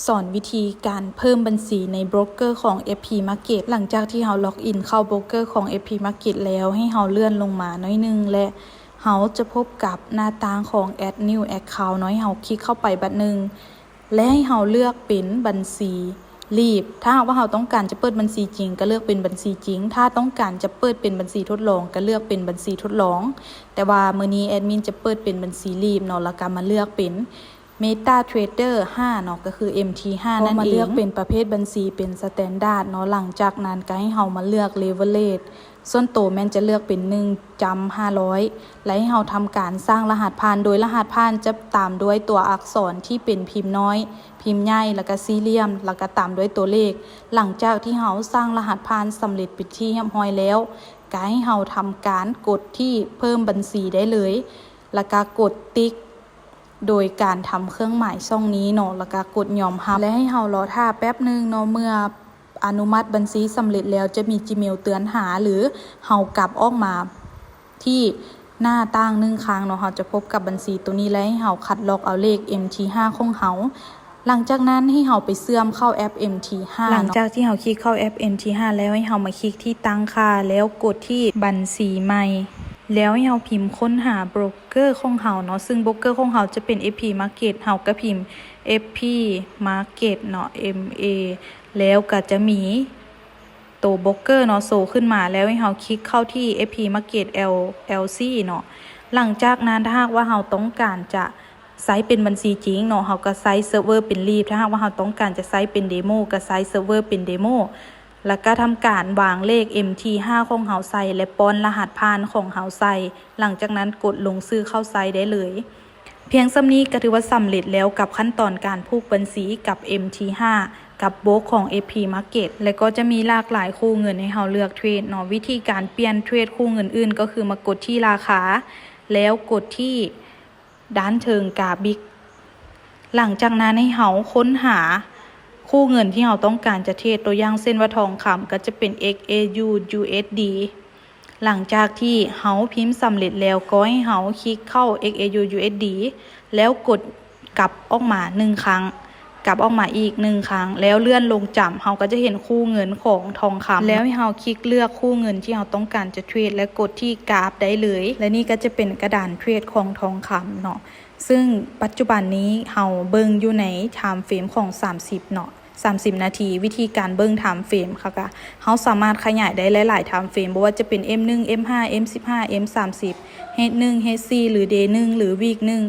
ສອນວິທີການເພີ່ມບັນຊີໃນໂບຣກເກີຂອງ ເອັຟພີ Market. ຫຼັງຈາກທີ່ເຮົາລັອກອິນເຂົ້າໂບຣກເກີຂອງ ເອັຟພີ Market ແລ້ວ, ໃຫ້ເຮົາເລື່ອນລົງມາໜ້ອຍໜຶ່ງ ແລະ ເຮົາຈະພົບກັບໜ້າຕ່າງຂອງ Add New Account ເນາະ. ໃຫ້ເຮົາຄລິກເຂົ້າໄປບາດໜຶ່ງ ແລະ ໃຫ້ເຮົາເລືອກເປັນບັນຊີ Leap. ຖ້າຫາກວ່າເຮົາຕ້ອງການຈະເປີດບັນຊີຈິງ ກໍເລືອກເປັນບັນຊີຈິງ, ຖ້າຕ້ອງການຈະເປີດເປັນບັນຊີທົດລອງ ກໍເລືອກເປັນບັນຊີທົດລອງ. ແຕ່ວ່າມື້ນີ້ແອດມິນຈະເປີດເປັນບັນຊີ Leap ເນາະ, ແລ້ວກໍມາເລືອກເປັນ MetaTrader ຫ້າເນາະ ກໍຄື ເອັມທີຫ້າ ນັ້ນເອງ. ກໍມາເລືອກເປັນປະເພດບັນຊີເປັນ Standard ເນາະ. ຫຼັງຈາກນັ້ນກໍໃຫ້ເຮົາມາເລືອກ Leverage. ສ່ວນໂຕແມ່ນຈະເລືອກເປັນ ໜຶ່ງຈຸດຫ້າຮ້ອຍ ແລະ ໃຫ້ເຮົາທຳການສ້າງລະຫັດຜ່ານ, ໂດຍລະຫັດຜ່ານຈະຕາມດ້ວຍຕົວອັກສອນທີ່ເປັນພິມນ້ອຍ, ພິມໃຫຍ່ ແລ້ວກໍສີ່ຫຼ່ຽມ ແລ້ວກໍຕາມດ້ວຍຕົວເລກ. ຫຼັງຈາກທີ່ເຮົາສ້າງລະຫັດຜ່ານສຳເລັດເປັນທີ່ຮຽບຮ້ອຍແລ້ວ, ກໍໃຫ້ເຮົາທຳການກົດທີ່ເພີ່ມບັນຊີໄດ້ເລີຍ ແລ້ວກໍກົດຕິກ ໂດຍການທຳເຄື່ອງໝາຍຊ່ອງນີ້ເນາະ ແລ້ວກໍກົດຍອມຮັບ ແລະ ໃຫ້ເຮົາລໍຖ້າແປັບໜຶ່ງເນາະ. ເມື່ອອະນຸມັດບັນຊີສຳເລັດແລ້ວ ຈະມີ Gmail ເຕືອນຫາ ຫຼື ເຮົາກັບອອກມາທີ່ໜ້າຕ່າງໜຶ່ງຄັ້ງເນາະ, ເຮົາຈະພົບກັບບັນຊີໂຕນີ້ ແລະ ໃຫ້ເຮົາຄັດລອກເອົາເລກ ເອັມທີຫ້າ ຂອງເຮົາ. ຫຼັງຈາກນັ້ນໃຫ້ເຮົາໄປເຊື່ອມເຂົ້າແອັບ ເອັມທີຫ້າ ເນາະ. ຫຼັງຈາກທີ່ເຮົາຄລິກເຂົ້າແອັບ ເອັມທີຫ້າ ແລ້ວ ໃຫ້ເຮົາມາຄລິກທີ່ຕັ້ງຄ່າ ແລ້ວກົດທີ່ບັນຊີໃໝ່ ແລ້ວໃຫ້ເຮົາພິມຄົ້ນຫາໂບຣກເກີຂອງເຮົາເນາະ, ຊຶ່ງໂບຣກເກີຂອງເຮົາຈະເປັນ ເອັຟພີ Market, ເຮົາກໍພິມ ເອັຟພີ Market ເນາະ ເອັມເອ ແລ້ວກໍຈະມີໂຕໂບຣກເກີເນາະໂຊຂຶ້ນມາ, ແລ້ວໃຫ້ເຮົາຄລິກເຂົ້າທີ່ ເອັຟພີ Market ແອລ ແອລ ຊີ ເນາະ. ຫຼັງຈາກນັ້ນ ຖ້າຫາກວ່າເຮົາຕ້ອງການຈະ ໃຊ້ເປັນບັນຊີຈິງເນາະ, ເຮົາກໍໃຊ້ເຊີບເວີເປັນ Leap. ຖ້າຫາກວ່າເຮົາຕ້ອງການຈະໃຊ້ເປັນ Demo ກໍໃຊ້ເຊີບເວີເປັນ Demo ແລ້ວກໍທຳການວາງເລກ ເອັມທີຫ້າ ຂອງເຮົາໃສ່ ແລະ ປ້ອນລະຫັດຜ່ານຂອງເຮົາໃສ່. ຫຼັງຈາກນັ້ນກົດລົງຊື່ເຂົ້າໃຊ້ໄດ້ເລີຍ. ພຽງສ່ຳນີ້ກໍຖືວ່າສຳເລັດແລ້ວກັບຂັ້ນຕອນການຜູກບັນຊີກັບ ເອັມທີຫ້າ ກັບໂບຣກຂອງ ເອັຟພີ Market ແລະ ກໍຈະມີຫຼາກຫຼາຍຄູ່ເງິນໃຫ້ເຮົາເລືອກເທຣດເນາະ. ວິທີການປ່ຽນເທຣດຄູ່ເງິນອື່ນກໍຄືມາກົດທີ່ລາຄາ ແລ້ວກົດທີ່ ດ້ານເທິງກາບິກ. ຫຼັງຈາກນັ້ນໃຫ້ເຮົາຄົ້ນຫາຄູ່ເງິນທີ່ເຮົາຕ້ອງການຈະເທຣດ, ຕົວຢ່າງເຊັ່ນວ່າທອງຄຳ ກໍຈະເປັນ XAU USD. ຫຼັງຈາກທີ່ເຮົາພິມສຳເລັດແລ້ວ ກໍໃຫ້ເຮົາຄລິກເຂົ້າ XAU USD ແລ້ວກົດກັບອອກມາໜຶ່ງຄັ້ງ. ກັບອອກມາອີກໜຶ່ງຄັ້ງ ແລ້ວເລື່ອນລົງຈຳ ເຮົາກໍຈະເຫັນຄູ່ເງິນຂອງທອງຄຳ ແລ້ວໃຫ້ເຮົາຄລິກເລືອກຄູ່ເງິນທີ່ເຮົາຕ້ອງການຈະເທຣດ ແລະ ກົດທີ່ກາບໄດ້ເລີຍ ແລະ ນີ້ກໍຈະເປັນກະດານເທຣດຂອງທອງຄຳເນາະ. ຊຶ່ງປັດຈຸບັນນີ້ເຮົາເບິ່ງຢູ່ໃນ time frame ຂອງສາມສິບເນາະ ສາມສິບນາທີ. ວິທີການເບິ່ງ time frame ເຮົາກໍ ເຮົາສາມາດຂະຫຍາຍໄດ້ຫຼາຍໆ time frame ບໍ່ວ່າຈະເປັນ M ໜຶ່ງ M ຫ້າ M ສິບຫ້າ M ສາມສິບ H ໜຶ່ງ H ສີ່ ຫຼື Day ໜຶ່ງ ຫຼື Week ໜຶ່ງ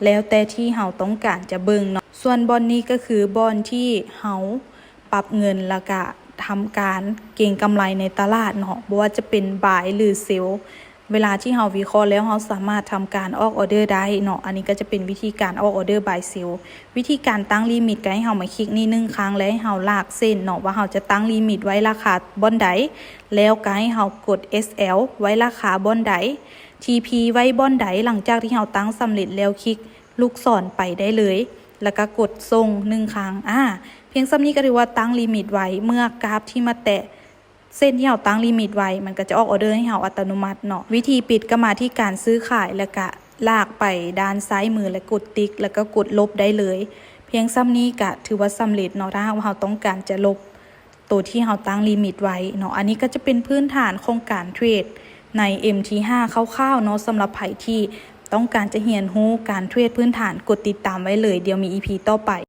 ແລ້ວແຕ່ທີ່ເຮົາຕ້ອງການຈະເບິ່ງເນາະ. ສ່ວນບ່ອນນີ້ກໍຄືບ່ອນທີ່ເຮົາປັບເງິນ ແລ້ວກະທຳການເກັງກຳໄລໃນຕະຫຼາດເນາະ, ບໍ່ວ່າຈະເປັນ buy ຫຼື sell. ເວລາທີ່ເຮົາວິເຄາະແລ້ວ ເຮົາສາມາດທຳການອອກອອເດີໄດ້ເນາະ. ອັນນີ້ກໍຈະເປັນວິທີການອອກອອເດີ buy sell. ວິທີການຕັ້ງລິມິດ ກໍໃຫ້ເຮົາມາຄລິກນີ້ໜຶ່ງຄັ້ງ ແລະ ໃຫ້ເຮົາລາກເສັ້ນເນາະ ວ່າເຮົາຈະຕັ້ງລິມິດໄວ້ລາຄາບ່ອນໃດ ແລ້ວກໍໃຫ້ເຮົາກົດ SL ໄວ້ລາຄາບ່ອນໃດ TP ໄວ້ບ່ອນໃດ. ຫຼັງຈາກທີ່ເຮົາຕັ້ງສຳເລັດແລ້ວ ຄລິກລູກສອນໄປໄດ້ເລີຍ ແລ້ວກໍກົດສົ່ງໜຶ່ງຄັ້ງ. ອາ ພຽງສ່ຳນີ້ກໍຖືວ່າຕັ້ງລິມິດໄວ້. ເມື່ອກາບທີ່ມາແຕະເສັ້ນທີ່ເຮົາຕັ້ງລິມິດໄວ້ ມັນກໍຈະອອກອອເດີໃຫ້ເຮົາອັດຕະໂນມັດເນາະ. ວິທີປິດກໍມາທີ່ການຊື້ຂາຍ ແລ້ວກະລາກໄປດ້ານຊ້າຍມື ແລ້ວກົດຕິກ ແລ້ວກໍກົດລົບໄດ້ເລີຍ. ພຽງສ່ຳນີ້ກະຖືວ່າສຳເລັດເນາະ ຖ້າຫາກວ່າເຮົາຕ້ອງການຈະລົບ ໂຕທີ່ເຮົາຕັ້ງລິມິດໄວ້ເນາະ. ອັນນີ້ກໍຈະເປັນພື້ນຖານຂອງການເທຣດໃນ ເອັມທີຫ້າ ຄ່າວໆເນາະ. ສຳລັບໃຜທີ່ຕ້ອງການຈະຮຽນຮູ້ການເທຣດພື້ນຖານ ກົດຕິດຕາມໄວ້ເລີຍ, ດຽວມີ ອີ ພີ ຕໍ່ໄປ.